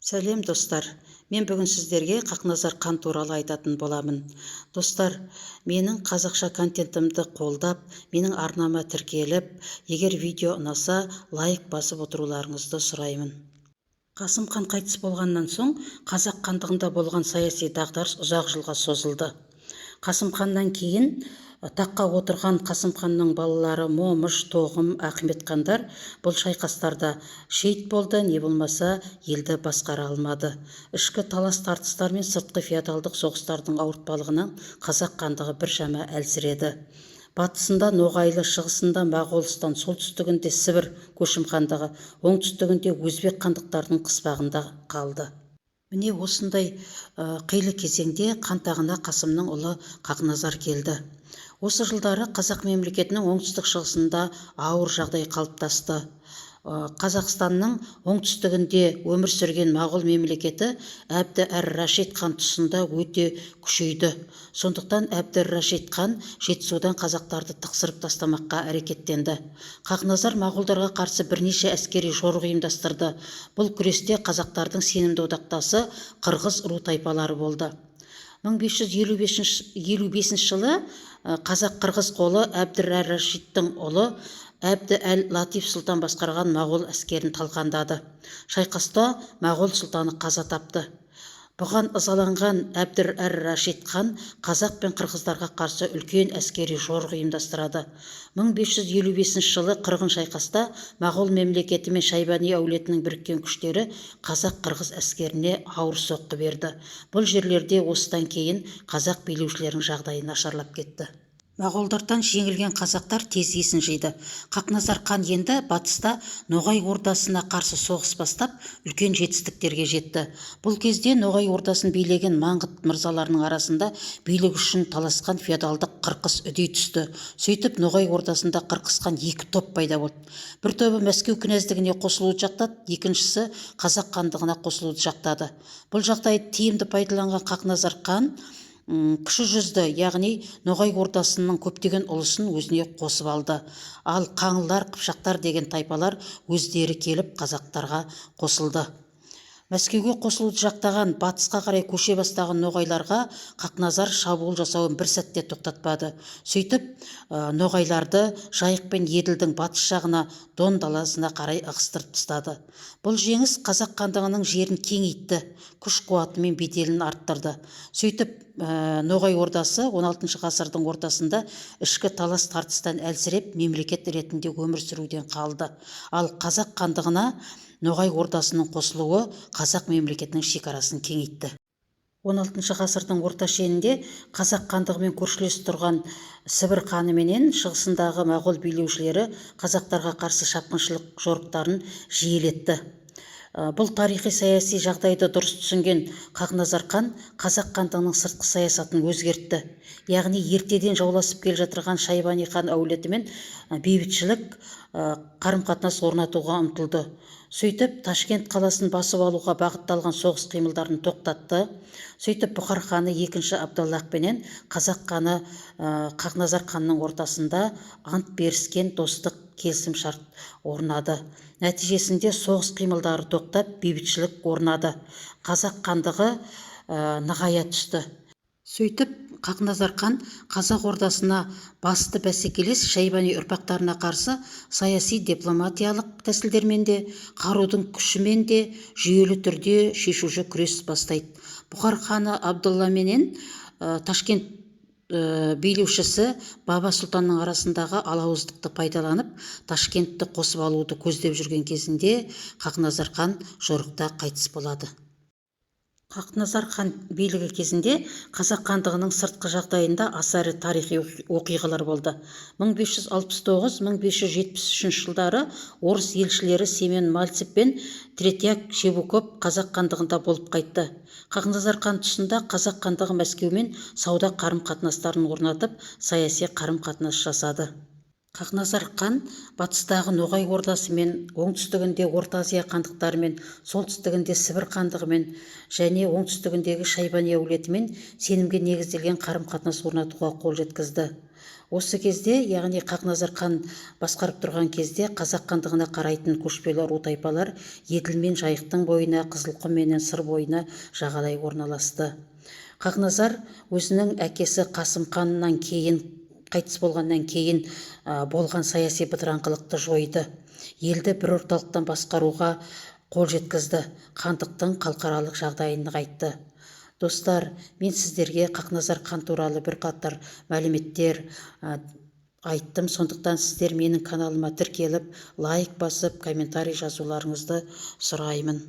Сәлем, достар! Мен бүгін сіздерге Хақназар хан туралы айтатын боламын. Достар, менің қазақша контентімді қолдап, менің арнама тіркеліп, егер видео ұнаса, лайк басып отыруларыңызды сұраймын. Қасым хан қайтыс болғаннан соң Қазақ хандығында болған саяси дағдарыс ұзақ жылға созылды. Қасым ханнан кейін таққа отырған Қасым ханның балалары Момыш, Тоғым, Ахмет хандар бұл шайқастарда шейіт болды, не болмаса елді басқара алмады. Ішкі талас тартыстар мен сыртқы феодалдық соғыстардың ауыртпалығынан Қазақ хандығы біршама әлсіреді. Батысында Ноғайлы, шығысында Моғолстан, солтүстігінде Сібір Көшім хандығы, оңтүстігінде Өзбек хандықтарының қыспағында қалды. Міне, осындай қилы кезеңде хан тағына Қасымның ұлы Хақназар келді. Осы жылдары Қазақ мемлекетінің оңтүстік шығысында ауыр жағдай қалыптасты. Қазақстанның оңтүстігінде өмір сүрген Моғол мемлекеті Әбді әр-Рашид хан тұсында өте күшейді. Сондықтан Әбді Рашид хан Жетісудан қазақтарды тықсырып тастамаққа әрекеттенді. Хақназар моғолдарға қарсы бірнеше әскери жорық ұйымдастырды. Бұл күресте қазақтардың сенімді одақтасы қырғыз ру тайпалары болды. 1555 жылы қазақ-қырғыз қолы Әбді Рашидтің ұлы Әбді әл-Латиф сұлтан басқарған моғол әскерін талқандады. Шайқаста моғол сұлтаны қаза тапты. Бұған ызаланған Әбді әр-Рашид хан қазақ пен қырғыздарға қарсы үлкен әскери жорық ұйымдастырады. 1555 жылы қырғын шайқаста Моғол мемлекеті мен Шайбани әулетінің біріккен күштері қазақ-қырғыз әскеріне ауыр соққы берді. Бұл жерлерде осыдан кейін қазақ билеушілерінің жағдайы нашарлап кетті. Моғолдардан жеңілген қазақтар тез есін жиды. Хақназар хан енді батыста Ноғай ордасына қарсы соғыс бастап, үлкен жетістіктерге жетті. Бұл кезде Ноғай ордасын билеген маңғыт мырзаларының арасында билік үшін таласқан феодалдық қырқыс үдей түсті. Сөйтіп, Ноғай ордасында қырқысқан екі топ пайда болды. Бір тобы Мәскеу кінәздігіне қосылуды жақтады, екіншісі Қазақ хандығына қосылуды жақтады. Бұл жағдайды тиімді пайдаланған Хақназар хан Кіші жүзді, яғни Ноғай ордасының көптеген ұлысын өзіне қосып алды. Ал қаңлылар, қыпшақтар деген тайпалар өздері келіп қазақтарға қосылды. Мәскеуге қосылуды жақтаған, батысқа қарай көше бастаған ноғайларға Хақназар шабуыл жасауын бір сәтте тоқтатпады. Сөйтіп, ноғайларды Жайық пен Еділдің батыс жағына, Дон даласына қарай ығыстырып тастады. Бұл жеңіс Қазақ хандығының жерін кеңейтті, күш қуаты мен беделін арттырды. Сөйтіп, Ноғай ордасы 16 ғасырдың ортасында ішкі талас тартыстан әлсіреп, мемлекет ретінде өмір сүруден қалды. Ал Қазақ хандығына Ноғай ордасының қосылуы Қазақ мемлекетінің шекарасын кеңейтті. 16 ғасырдың орта шенінде Қазақ хандығымен көршілес тұрған Сібір ханы менен шығысындағы моғол билеушілері қазақтарға қарсы шапқыншылық жорықтарын жиілетті. Бұл тарихи саяси жағдайды дұрыс түсінген Хақназар хан Қазақ хандығының сыртқы саясатын өзгертті, яғни ертеден жауласып келе жатырған Шайбани хан әулетімен бейбітшілік қарым қатынас орнатуға ұмтылды. Сөйтіп, Ташкент қаласын басып алуға бағытталған соғыс қимылдарын тоқтатты. Сөйтіп, Бұхар ханы екінші Абдаллах пенен қазақ ханы Хақназар ханның ортасында ант беріскен достық келісім шарт орнады. Нәтижесінде соғыс қимылдары тоқтап, бейбітшілік орнады, Қазақ хандығы нығая түсті. Сөйтіп, Хақназар хан Қазақ ордасына басты бәсекелес Шайбани ұрпақтарына қарсы саяси дипломатиялық тәсілдермен де, қарудың күшімен де жүйелі түрде шешуші күрес бастайды. Бұхар ханы Абдулла менен Ташкент билеушісі Баба сұлтанның арасындағы алауыздықты пайдаланып, Ташкентті қосып алуды көздеп жүрген кезінде Хақназар хан жорықта қайтыс болады. Хақназар хан билігі кезінде Қазақ хандығының сыртқы жағдайында аса ірі тарихи оқиғалар болды. 1569-1573 жылдары орыс елшілері Семен Мальцев пен Третьяк Чебуков Қазақ хандығында болып қайтты. Хақназар хан тұсында Қазақ хандығы Мәскеумен сауда қарым-қатынастарын орнатып, саяси қарым-қатынас жасады. Хақназар хан батыстағы Ноғай ордасымен, оңтүстігінде Орта Азия хандықтарымен, солтүстігінде Сібір хандығымен және оңтүстігіндегі Шайбани әулетімен сенімге негізделген қарым-қатынас орнатуға қол жеткізді. Осы кезде, яғни Хақназар хан басқарып тұрған кезде, Қазақ хандығына қарайтын көшпелі ру тайпалар Еділ мен Жайықтың бойына, Қызылқұм менен Сыр бойына жағалай орналасты. Хақназар өзінің әкесі Қасым ханнан кейін, қайтыс болғаннан кейін болған саяси бытыраңқылықты жойды, елді бір орталықтан басқаруға қол жеткізді, хандықтың халықаралық жағдайын нығайтты. Достар, мен сіздерге Хақназар хан туралы бірқатар мәліметтер айттым. Сондықтан сіздер менің каналыма тіркеліп, лайк басып, комментарий жазуларыңызды сұраймын.